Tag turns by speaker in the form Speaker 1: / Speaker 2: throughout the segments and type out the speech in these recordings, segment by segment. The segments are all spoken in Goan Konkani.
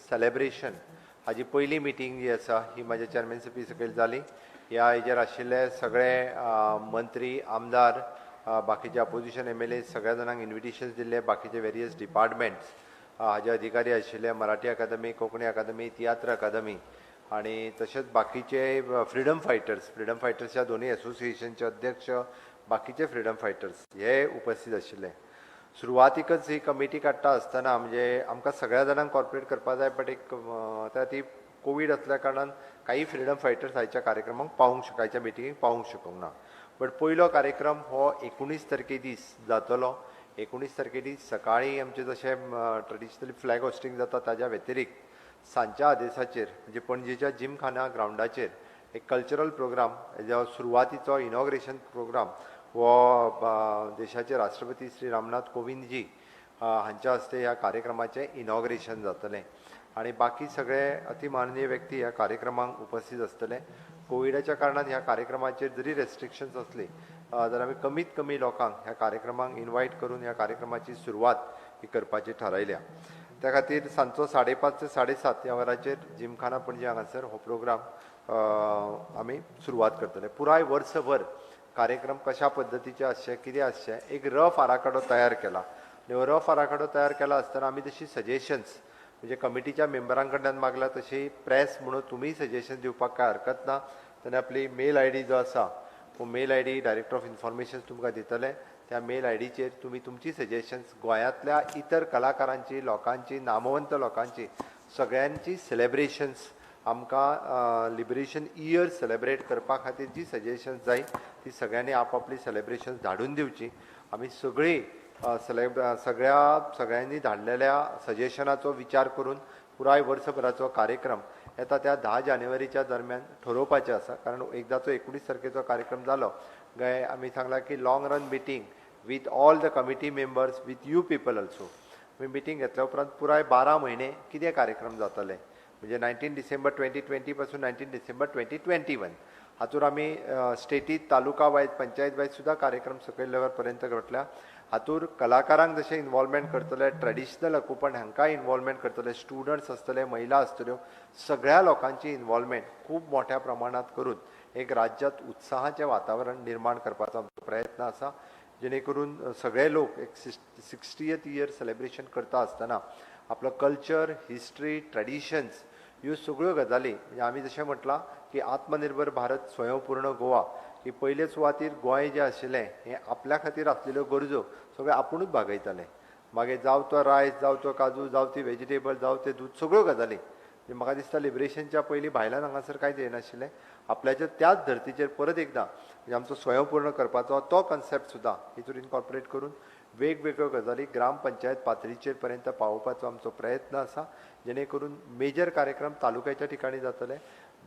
Speaker 1: सेलेब्रेशन हाजी पयली मिटींग जी आसा ही म्हाज्या चेअरमॅनशिपी सकयल जाली. ह्या हेजेर आशिल्ले सगळे मंत्री, आमदार, बाकीचे अपोजिशन एमएलए सगळ्या जाणांक इन्विटेशन्स दिल्ले. बाकीचे वेरियस डिपार्टमेंट्स हाजे अधिकारी आशिल्ले, मराठी अकादमी, कोंकणी अकादमी, तियात्र अकादमी आनी तशेंच बाकीचे फ्रिडम फायटर्स, फ्रिडम फायटर्सच्या दोनूय एसोसिएशनचे अध्यक्ष, बाकीचे फ्रिडम फायटर्स हे उपस्थित आशिल्ले. सुरवातीकच ही कमिटी काडटा आसतना म्हणजे आमकां सगळ्या जाणांक कॉर्पोरेट करपा जाय, बट एक त्या ती कोवीड असल्या कारणान काही फ्रिडम फायटर्स आयच्या कार्यक्रमाक पावूंक शक आयच्या मिटिंगेक पावूंक शकूंक ना. बट पयलो कार्यक्रम हो 19 तारखे दीस जातलो. 19 तारखे दीस सकाळीं आमचें जशें ट्रेडिशनली फ्लॅग होस्टिंग जाता ताज्या व्यतिरिक्त सांजच्या आदेसाचेर म्हणजे पणजेच्या जिमखाना ग्रावंडाचेर एक कल्चरल प्रोग्राम जो सुरवातीचो इनॉग्रेशन प्रोग्राम हो देशाचे राष्ट्रपती श्री रामनाथ कोविंदजी हांच्या हस्ते ह्या कार्यक्रमाचें इनॉग्रेशन जातलें आनी बाकी सगळे अतिमाननीय व्यक्ती ह्या कार्यक्रमाक उपस्थित आसतले. कोविडाच्या कारणान ह्या कार्यक्रमाचेर जरी रेस्ट्रिक्शन्स आसली जाल्यार आमी कमीत कमी लोकांक ह्या कार्यक्रमाक इनवायट करून ह्या कार्यक्रमाची सुरवात ही करपाची थारायल्या. त्या खातीर सांजचो 5:30 ते 7:30 ह्या वराचेर जिमखाना पणजे हांगासर हो प्रोग्राम आमी सुरवात करतले. पुराय वर्सभर कार्यक्रम कशा पद्दतीचे आसचे, कितें आसचें, एक रफ आराखडो तयार केला आनी हो रफ आराखडो तयार केला आसतना आमी तशी सजेशन्स म्हणजे कमिटीच्या मेंबरां कडल्यान मागला, तशी प्रेस म्हणून तुमी सजेशन दिवपाक कांय हरकत ना. ताणें आपली मेल I D जो आसा हो mail I D director of information तुमकां दितले. त्या मेल I डीचेर तुमी तुमची सजेशन्स गोंयांतल्या इतर कलाकारांची, लोकांची, नामवंत लोकांची सगळ्यांची सेलेब्रेशन्स आमकां लिबरेशन इयर सेलेब्रेट करपा खातीर जी सजेशन्स जाय ती सगळ्यांनी आपापली सेलेब्रेशन्स धाडून दिवची. आमी सगळीं सगळ्यांनी धाडलेल्या सजेशनाचो विचार करून पुराय वर्सभराचो कार्यक्रम येता त्या 10 जानेवारीच्या दरम्यान ठरोवपाचें आसा. कारण एकदाचो 19 तारखेचो कार्यक्रम जालो काय आमी सांगला की long run meeting with all the committee members with you people also. आमी मिटींग घेतल्या उपरांत पुराय 12 म्हयने कितें कार्यक्रम जातले म्हणजे 19 डिसेंबर 2020 पासून 19 डिसेंबर 2021 हातूर आमी स्टेटीत तालुका वायज, पंचायत वायज सुद्दां कार्यक्रम सकयल लेवल पर्यंत घडल्या. हातूर कलाकारांक जशें इन्वॉल्वमेंट करतले, ट्रेडिशनल अकुपण हांकां इन्वॉल्वमेंट करतले, स्टुडंट्स आसतले, महिला आसतल्यो, सगळ्या लोकांची इन्वॉल्वमेंट खूब मोठ्या प्रमाणांत करून एक राज्यांत उत्साहाचें वातावरण निर्माण करपाचो आमचो प्रयत्न आसा, जेणे करून सगळे लोक एक 60th year celebration करता आसतना आपलो कल्चर, हिस्ट्री, ट्रेडिशन्स ह्यो सगळ्यो गजाली म्हणजे आमी जशें म्हटलां की आत्मनिर्भर भारत, स्वयंपूर्ण गोवा की पयले सुवातीर गोंय जें आशिल्लें हें आपल्या खातीर आसलेल्यो गरजो सगळ्यो आपुणूच भागयतालें. मागीर जावं तो रायस, जावं तो काजू, जावं ती वेजिटेबल, जावं तें दूद, सगळ्यो गजाली. म्हणजे म्हाका दिसता लिबरेशनच्या पयलीं भायल्यान हांगासर कांयच येनाशिल्लें. आपल्याच्या त्याच धर्तीचेर परत एकदां म्हणजे आमचो स्वयंपूर्ण करपाचो तो कन्सेप्ट सुद्दां हितून इनकॉर्पोरेट करून वेगवेगळ्यो गजाली ग्रामपंचायत पातळीचेर पर्यंत पावोवपाचो आमचो प्रयत्न आसा, जेणे करून मेजर कार्यक्रम तालुक्याच्या ठिकाणी जातले,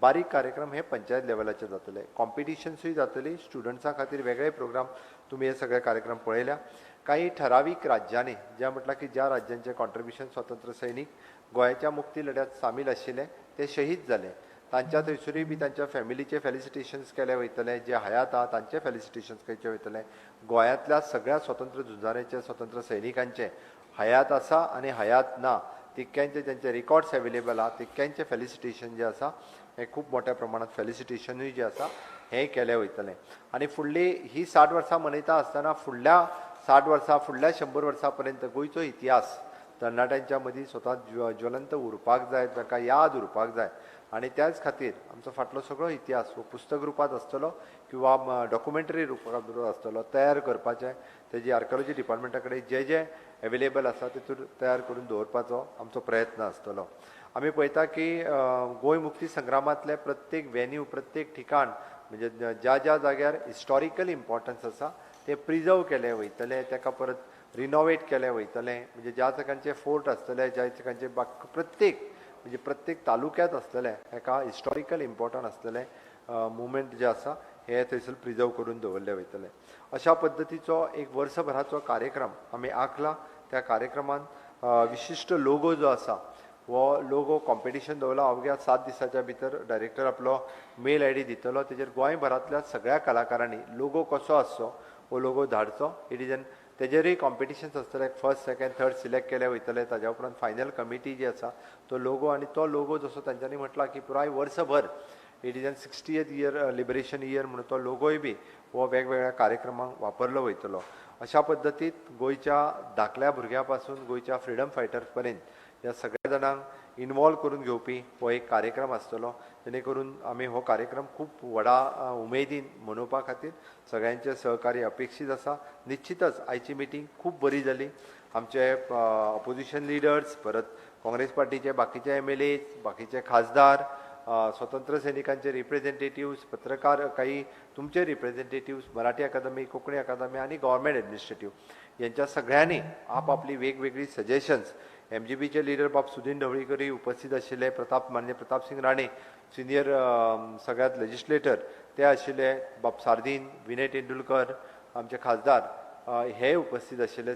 Speaker 1: बारीक कार्यक्रम हे पंचायत लेवलाचेर जातले, कॉम्पिटिशन्सूय जातली, स्टुडंट्सां खातीर वेगळे प्रोग्राम. तुमी हे सगळे कार्यक्रम पळयल्या. काही ठरावीक राज्यांनी ज्या म्हटलां की ज्या राज्यांचे कॉन्ट्रिब्युशन स्वतंत्र सैनीक गोंयाच्या मुक्ती लढ्यात सामील आशिल्ले ते शहीद जाले, तांच्या थंयसरूय बी तांच्या फॅमिलीचे फेलिसिटेशन्स केले वयतले, जे हयात आहा तांचे फेलिसिटेशन्स करचे वयतले. गोंयांतल्या सगळ्या स्वतंत्र झुजाऱ्यांचे, स्वतंत्र सैनिकांचे हयात आसा आनी हयात ना तितक्यांचे ज्यांचे रिकॉर्ड्स एवेलेबल आहा तितक्यांचे फेलिसिटेशन जे आसा हें खूब मोठ्या प्रमाणात फेलिसिटेशनूय जें आसा हें केलें वयतलें. आनी फुडली ही 60 वर्सां मनयता आसतना फुडल्या 60 वर्सां, फुडल्या 100 वर्सां पर्यंत गोंयचो इतिहास तरणाट्यांच्या मदीं स्वता ज्वलंत उरपाक जाय, तांकां याद उरपाक जाय. आनी त्याच खातीर आमचो फाटलो सगळो इतिहास हो पुस्तक रुपांत आसतलो किंवा डॉक्युमेंटरी रुपांत आसतलो तयार करपाचें, तेजी आर्किओलॉजी डिपार्टमेंटा कडेन जे जे एवेलेबल आसा तेतूर तयार करून दवरपाचो आमचो प्रयत्न आसतलो. आमी पळयता की गोंय मुक्ती संग्रामांतले प्रत्येक वेन्यू, प्रत्येक ठिकाण म्हणजे ज्या ज्या जाग्यार हिस्टॉरिकल इम्पॉर्टन्स आसा ते प्रिजर्व केले वयतले, ताका परत रिनोवेट केले वयतले. म्हणजे ज्या जाग्यांचे फोर्ट आसतले, ज्या जाग्यांचे प्रत्येक म्हणजे प्रत्येक तालुक्यांत आसतले हेका हिस्टॉरिकल इम्पॉर्टंट आसतले मुवमेंट जे आसा हे थंयसर प्रिजर्व करून दवरले वयतले. अशा पद्दतीचो एक वर्सभराचो कार्यक्रम आमी आंखला. त्या कार्यक्रमान विशिश्ट लोगो जो आसा हो लोगो कॉम्पिटिशन दवरला. अवघ्या 7 दिसाच्या भितर डायरेक्टर आपलो मेल I D दितलो, तेजेर गोंयभरांतल्या सगळ्या कलाकारांनी लोगो कसो आसचो हो लोगो धाडचो. It is an तेजेरूय कॉम्पिटिशन्स आसतले, फर्स्ट सेकंड थर्ड सिलेक्ट केले वयतले. ताज्या उपरांत फायनल कमिटी जी आसा तो लोगो, आनी तो लोगो जसो तांच्यांनी म्हटला की पुराय वर्सभर it is an 60th year liberation year म्हणून तो लोगोय बी हो वेगवेगळ्या कार्यक्रमांक वापरलो वयतलो. अशा पद्दतीत गोंयच्या धाकल्या भुरग्या पासून गोंयच्या फ्रिडम फायटर्स पर्यंत ह्या सगळ्या जाणांक इनवॉल्व करून घेवपी हो एक कार्यक्रम आसतलो, जेणे करून आमी हो कार्यक्रम खूब व्हडा उमेदीन मनोवपा खातीर सगळ्यांचे सहकार्य अपेक्षीत आसा. निश्चितच आयची मिटींग खूब बरी जाली. आमचे ऑपोजिशन लिडर्स, परत काँग्रेस पार्टीचे बाकीचे MLA, बाकीचे खासदार, स्वतंत्र सैनिकांचे रिप्रेझेंटेटिव्स, पत्रकार, काही तुमचे रिप्रेझेंटेटिव्स, मराठी अकादमी, कोंकणी अकादमी आनी गव्हर्मेंट एडमिनिस्ट्रेटिव्ह यांच्या सगळ्यांनी आपआपली वेगवेगळी सजेशन्स, MGBचे लिडर बाब सुदीन ढवळीकरय उपस्थित आशिल्ले, माननीय प्रतापसिंग राणे सिनियर सगळ्यात लेजिस्लेटर ते आशिल्ले, बाब सार्दीन, विनय तेंडुलकर आमचे खासदार हे उपस्थित आशिल्ले,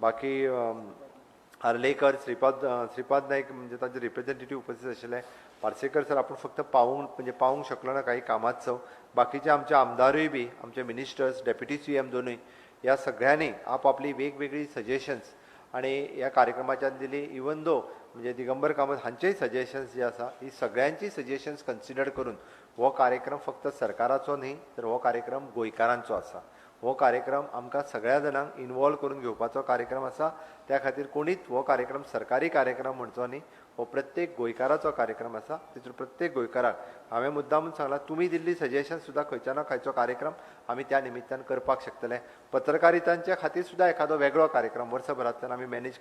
Speaker 1: बाकी आर्लेकर, श्रीपाद नाईक म्हणजे तांचे रिप्रेझेंटेटिव्ह उपस्थित आशिल्ले. पार्सेकर सर आपूण फक्त पावूंक शकलो ना काही कामाचो. बाकीचे आमचे आमदारूय बी, आमचे मिनिस्टर्स, डेप्युटी CM दोनूय, ह्या सगळ्यांनी आपआपली वेगवेगळी सजेशन्स आनी ह्या कार्यक्रमाच्यान दिली. इवन दो म्हणजे दिगंबर कामत हांचेय सजेशन्स जे आसा, ही सगळ्यांची सजेशन्स कन्सिडर करून हो कार्यक्रम फक्त सरकाराचो न्ही तर हो कार्यक्रम गोंयकारांचो आसा. हो कार्यक्रम आमकां सगळ्या जाणांक इनवॉल्व करून घेवपाचो कार्यक्रम आसा. त्या खातीर कोणीच हो कार्यक्रम सरकारी कार्यक्रम म्हणचो न्ही, हो प्रत्येक गोंयकाराचो कार्यक्रम आसा. तितून प्रत्येक गोंयकाराक हांवें मुद्दामून सांगलां, तुमी दिल्ली सजेशन सुद्दां खंयच्या ना खंयचो कार्यक्रम आमी त्या निमित्तान करपाक शकतले. पत्रकारितांच्या खातीर सुद्दां एखादो वेगळो कार्यक्रम वर्सभरांतल्यान आमी मॅनेज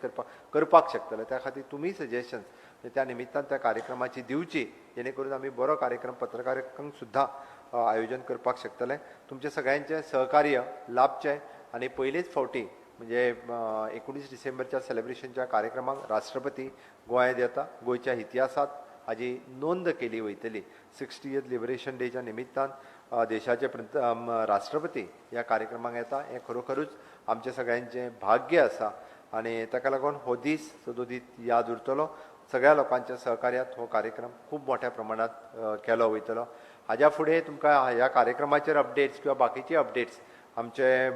Speaker 1: करपाक शकतले. त्या खातीर तुमी सजेशन्स त्या निमित्तान त्या कार्यक्रमाची दिवची, जेणे करून आमी बरो कार्यक्रम पत्रकारांक सुद्दां आयोजन करपाक शकतले. तुमचें सगळ्यांचें सहकार्य लाभचें आनी पयलेच फावटी म्हणजे 19 डिसेंबरच्या सेलिब्रेशनच्या कार्यक्रमाक राष्ट्रपती गोंयांत येता. गोंयच्या इतिहासांत हाजी नोंद केली वयतली. 60th liberation डेच्या निमित्तान देशाचे राष्ट्रपती ह्या कार्यक्रमाक येता, हें खरोखरूच आमचें सगळ्यांचें भाग्य आसा आनी ताका लागून हो दीस सदोदीत याद उरतलो. सगळ्या लोकांच्या सहकार्यात हो कार्यक्रम खूब मोठ्या प्रमाणात केलो वयतलो. हाज्या फुडें तुमकां ह्या कार्यक्रमाचेर अपडेट्स किंवा बाकीचे अपडेट्स आमचे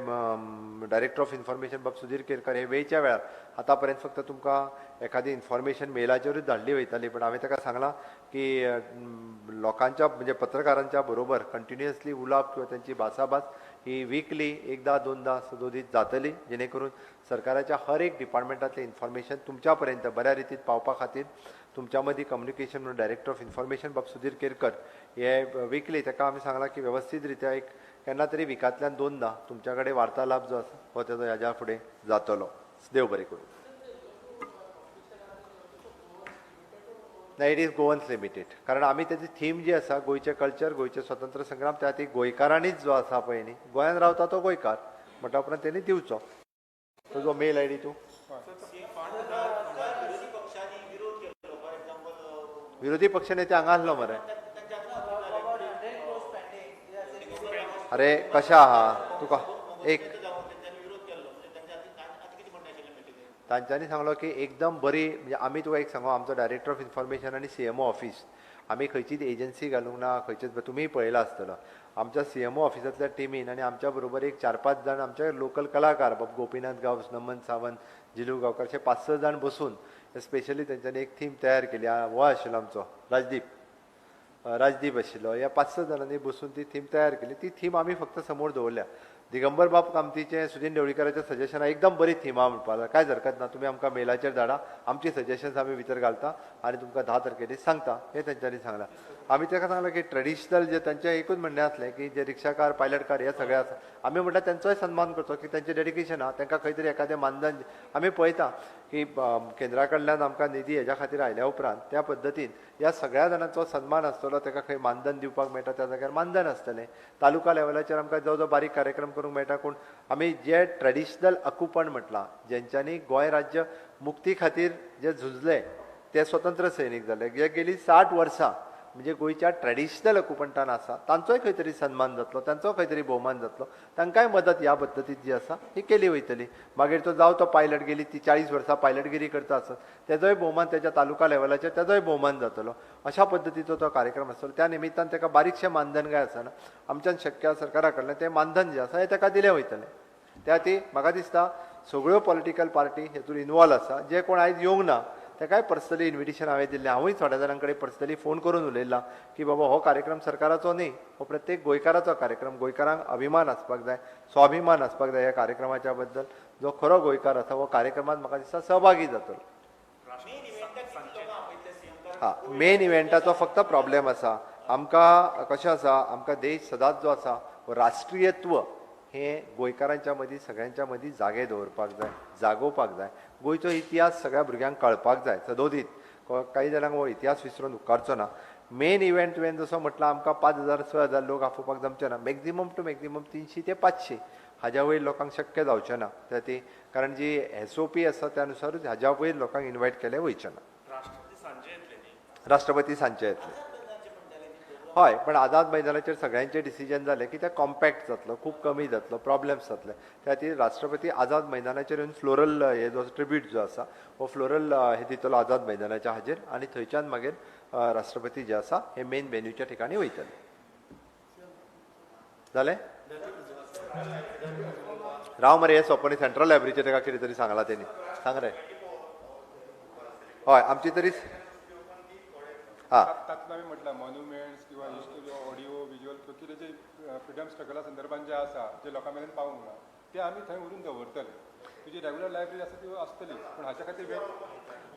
Speaker 1: डायरेक्टर ऑफ इन्फॉर्मेशन बाब सुधीर केरकर हे वेळच्या वेळार, आतां पर्यंत फक्त तुमकां एखादी इन्फॉर्मेशन मेलाचेरूच धाडली वयताली, पण हांवें ताका सांगलां की लोकांच्या म्हणजे पत्रकारांच्या बरोबर कंटिन्युअसली उलोवप किंवा तांची भासाभास ही विकली एकदा दोनदा सदोदीत जातली, जेणे करून सरकाराच्या हर एक डिपार्टमेंटांतलें इन्फॉर्मेशन तुमच्या पर्यंत बऱ्या रितीन पावपा खातीर तुमच्या मदीं कम्युनिकेशन म्हणून डायरेक्टर ऑफ इन्फॉर्मेशन बाब सुधीर केरकर हे विकली ताका आमी सांगलां की वेवस्थीत रित्या एक केन्ना तरी विकांतल्यान दोनदा तुमच्या कडेन वार्तालाप जो आसा हो तेजो ह्याच्या फुडें जातलो. देव बरें करूं. ना, it is Goans limited, कारण आमी तेजी थीम जी आसा गोंयचें कल्चर, गोंयचें स्वतंत्र संग्राम, त्या खातीर गोंयकारांनीच जो आसा पळय न्ही, गोंयान रावता तो गोंयकार म्हटल्या उपरांत तेणी दिवचो. तुजो मेल I D तूं विरोधी पक्ष नेते हांगा आसलो मरे. अरे कशें आहा तुका एक तांच्यांनी सांगलो की एकदम बरी, म्हणजे आमी तुका एक सांगू, आमचो डायरेक्टर ऑफ इन्फॉर्मेशन आनी CMO office, आमी खंयचीच एजन्सी घालूंक ना, खंयचेच, तुमीय पळयलां आसतलो आमच्या CMO ऑफिसांतल्या टिमीन आनी आमच्या बरोबर एक 4-5 जाण आमचे लोकल कलाकार, बाब गोपीनाथ गांवस, नमन सावंत, जिलू गांवकर, अशे 5-6 जाण बसून स्पेशली तेंच्यांनी एक थीम तयार केली. हो आशिल्लो आमचो राजदीप आशिल्लो. ह्या 5-6 जाणांनी बसून ती थीम तयार केली. ती थीम आमी फक्त समोर दवरल्या. दिगंबर बाब कामतीचें, सुदीन ढवळीकराचें सजेशन एकदम बरी थीम आहा म्हणपाक लागलो, कांयच हरकत ना, तुमी आमकां मेलाचेर धाडा, आमची सजेशन्स आमी भितर घालता आनी तुमकां 10 तारखेर सांगता, हें तेंच्यांनी सांगलां. आमी ताका सांगलां की ट्रेडिशनल जे तांचें एकूच म्हणणें आसलें की जे रिक्षाकार, पायलटकार हे सगळे आसा, आमी म्हणल्यार तेंचोय सन्मान करचो की तेंचें डेडिकेशन आहा, तांकां खंय तरी एखादें मानधन. आमी पळयता की केंद्रा कडल्यान आमकां निधी हेज्या खातीर आयल्या उपरांत त्या पद्दतीन ह्या सगळ्या जाणांचो सन्मान आसतलो, ताका खंय मानधन दिवपाक मेळटा त्या जाग्यार मानधन आसतलें. तालुका लेवलाचेर आमकां जो जो बारीक कार्यक्रम करूंक मेळटा. कोण आमी जे ट्रेडिशनल अकुपण म्हटलां, जेंच्यांनी गोंय राज्य मुक्ती खातीर जे झुजले ते स्वतंत्र सैनीक जाले, जे गेली 60 वर्सां म्हणजे गोंयच्या ट्रेडिशनल अकुपंटान आसा, तांचोय खंय तरी सन्मान जातलो, तांचो खंय तरी भोवमान जातलो, तांकांय मदत ह्या पद्दतीत जी आसा ही केली वयतली. मागीर तो जावं तो पायलट गेली ती 40 वर्सां पायलटगिरी करता आसत, तेजोय भोवमान तेच्या तालुका लेवलाचेर तेजोय भोवमान जातलो. अशा पद्दतीचो तो कार्यक्रम आसतलो. त्या निमित्तान ताका बारीकशें मानधन काय आसना, आमच्यान शक्य आसा सरकारा कडल्यान तें मानधन जें आसा हें ताका दिलें वयतलें. त्या खातीर म्हाका दिसता सगळ्यो पॉलिटिकल पार्टी हेतून इनवॉल्व आसा. जे कोण आयज येवंक ना तेकाय पर्सनली इन्विटेशन हांवें दिल्लें. हांवूय थोड्या जाणां कडेन पर्सनली फोन करून उलयलां की बाबा हो कार्यक्रम सरकाराचो न्ही, हो प्रत्येक गोंयकाराचो कार्यक्रम. गोंयकारांक अभिमान आसपाक जाय, स्वाभिमान आसपाक जाय ह्या कार्यक्रमाच्या बद्दल. जो खरो गोंयकार आसा हो कार्यक्रमात म्हाका दिसता सहभागी जातलो. हा, मेन इव्हेंटाचो फक्त प्रॉब्लेम आसा. आमकां कशें आसा, आमकां देश सदांच जो आसा हो राष्ट्रीयत्व हें गोंयकारांच्या मदीं सगळ्यांच्या मदीं जागे दवरपाक जाय, जागोवपाक जाय. गोंयचो इतिहास सगळ्या भुरग्यांक कळपाक जाय सदोदीत. काही जाणांक हो इतिहास विसरून उपकारचो ना. मेन इव्हेंट तुवें जसो म्हटलां आमकां 5,000 6,000 लोक आपोवपाक जमचे ना. मॅक्झिमम टू मॅक्झिमम 300 ते 500 हाज्या वयर लोकांक शक्य जावचें ना. त्या ती कारण जी SOP आसा त्या नुसारूच हाज्या वयर लोकांक इन्वायट केलें वयचें ना. राष्ट्रपती सांजे येतले. हय, पण आझाद मैदानाचेर सगळ्यांचे डिसिजन जालें की ते कॉम्पॅक्ट जातलो, खूब कमी जातलो, प्रॉब्लेम्स जातले. त्या खातीर राष्ट्रपती आझाद मैदानाचेर येवन फ्लोरल हे जो ट्रिब्यूट जो आसा हो फ्लोरल हे दितलो आझाद मैदानाच्या हाजेर आनी थंयच्यान मागीर राष्ट्रपती जे आसा हे मेन वेन्यूच्या ठिकाणी वयतले. जालें? राव मरे, हे सोंपणी सेंट्रल लायब्ररीचेर ताका कितें तरी सांगलां तेणी. सांग रे. हय, आमची तरी
Speaker 2: तातूंत आमी म्हटलां मॉन्युमेंट्स किंवा हिस्ट्री, ऑडियो विज्युअल किंवा कितें जे फ्रिडम स्ट्रगला संदर्भान जे आसा जे लोकां मेरेन पावूंक ना ते आमी थंय व्हरून दवरतले. तुजी रेगुलर लायब्ररी आसा ती आसतलीच, पूण हाच्या खातीर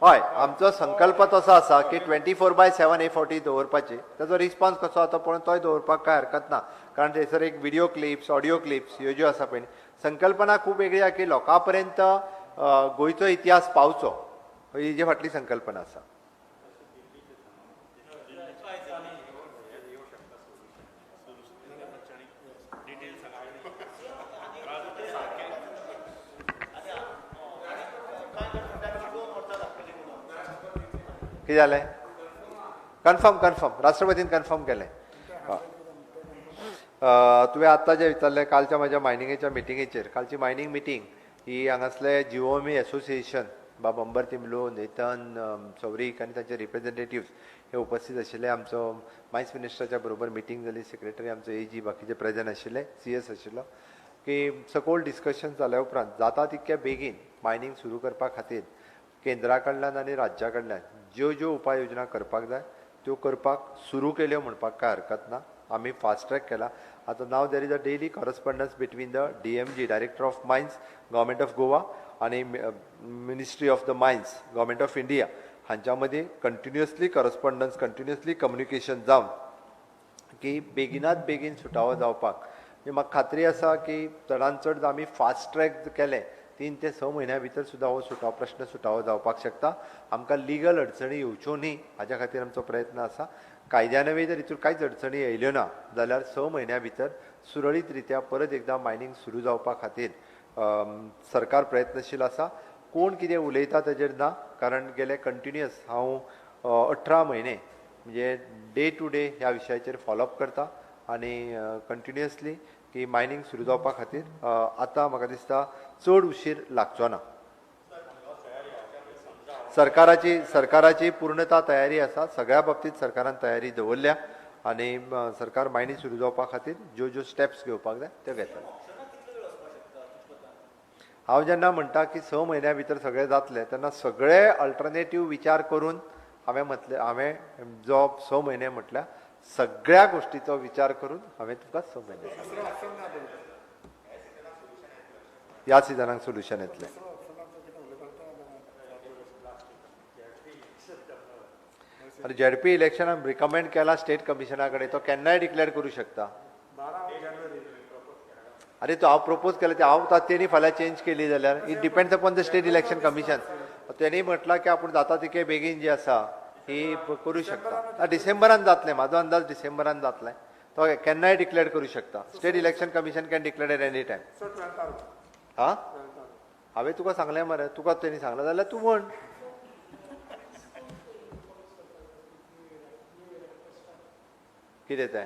Speaker 1: हय, आमचो संकल्प तसो आसा की 24/7 हे फावटी दवरपाची. ताजो रिस्पॉन्स कसो जाता पळोवन तोय दवरपाक कांय हरकत ना. कारण थंयसर एक व्हिडियो क्लिप्स, ऑडियो क्लिप्स ह्यो ज्यो आसा पळय, संकल्पना खूब वेगळी आसा की लोकां पर्यंत गोंयचो इतिहास पावचो, ही जे फाटली संकल्पना आसा. कितें जालें? कन्फर्म कन्फर्म राष्ट्रपतीन कन्फर्म केलें. तुवें आत्तां जें विचारलें कालच्या म्हाज्या मायनिंगेच्या मिटिंगेचेर, कालची मायनींग मिटींग ही हांगासले GOME association बाब अंबर तिमलो, नेतन सौरीक आनी तांचे रिप्रेझेंटेटिव्स हे उपस्थित आशिल्ले. आमचो मायन्स मिनिस्टराच्या बरोबर मिटींग जाली, सेक्रेटरी आमचो AG बाकीचे प्रेजंट आशिल्ले, CS आशिल्लो. की सकोल डिस्कशन जाल्या उपरांत जाता तितक्या बेगीन मायनींग सुरू करपा खातीर केंद्रा कडल्यान आनी राज्या कडल्यान ज्यो ज्यो उपाय योजना करपाक जाय त्यो करपाक सुरू केल्यो म्हणपाक कांय हरकत ना. आमी फास्ट ट्रॅक केला. आतां now there is a daily correspondence between the DMG, director of mines, government of Goa आनी ministry of the mines, government of India हांच्या मदीं कंटिन्युअसली करस्पॉन्डन्स, कंटिन्युअसली कम्युनिकेशन जावन की बेगिनात बेगीन सुटावो जावपाक. म्हणजे म्हाका खात्री आसा की चडान चड आमी फास्ट ट्रॅक केलें 3 ते 6 म्हयन्या भितर सुद्दां हो सुटाव प्रश्न सुटावो जावपाक शकता. आमकां लिगल अडचणी येवच्यो न्ही हाज्या खातीर आमचो प्रयत्न आसा. कायद्यान जर हितूर कांयच अडचणी येयल्यो ना जाल्यार 6 म्हयन्या भितर सुरळीत रित्या परत एकदां मायनींग सुरू जावपा खातीर सरकार प्रयत्नशील आसा. कोण कितें उलयता ताजेर ना, कारण गेले कंटिन्युअस हांव 18 म्हयने म्हणजे डे टू डे ह्या विशयाचेर फॉलोअप करता आनी कंटिन्युअसली की मायनींग सुरू जावपा खातीर आतां म्हाका दिसता चड उशीर लागचो ना. सरकाराची पूर्णता तयारी आसा, सगळ्या बाबतीत सरकारान तयारी दवरल्या आनी सरकार मायनींग सुरू जावपा खातीर ज्यो ज्यो स्टेप्स घेवपाक जाय त्यो घेतले. हांव जेन्ना म्हणटा की 6 म्हयन्या भितर सगळें जातलें तेन्ना सगळे अल्टरनेटीव विचार करून हांवें म्हटलें, हांवें जो 6 म्हयने म्हटल्यार सगळ्या गोश्टीचो विचार करून हांवें तुका 6 म्हयने सांगलें. ह्या सिजनाक सोल्युशन येतलें. आनी झेडपी इलेक्शनाक रिकमेंड केला स्टेट कमिशना कडेन, तो केन्नाय डिक्लेअर करूं शकता. अरे तो हांव प्रपोज केलें ते हांव तेणी फाल्यां चेंज केली जाल्यार it depends upon the state election commission. तेणी म्हटलां की आपूण जाता तितके बेगीन जी आसा ही करूं शकता. डिसेंबरान जातलें, म्हाजो अंदाज डिसेंबरान जातलें. तो केन्नाय डिक्लेअर करूं शकता. State election commission can declare at any time. हा, हांवें तुका सांगलें मरे, तुका तेणी सांगलें जाल्यार तूं म्हण. कितें तें?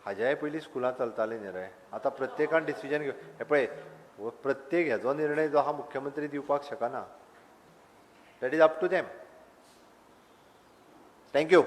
Speaker 1: हाज्याय पयलीं स्कुलां चलतालीं न्ही रे, आतां प्रत्येकान डिसिजन घेव. हें पळय, हो प्रत्येक हेजो निर्णय जो आहा मुख्यमंत्री दिवपाक शकना. That is up to them. Thank you.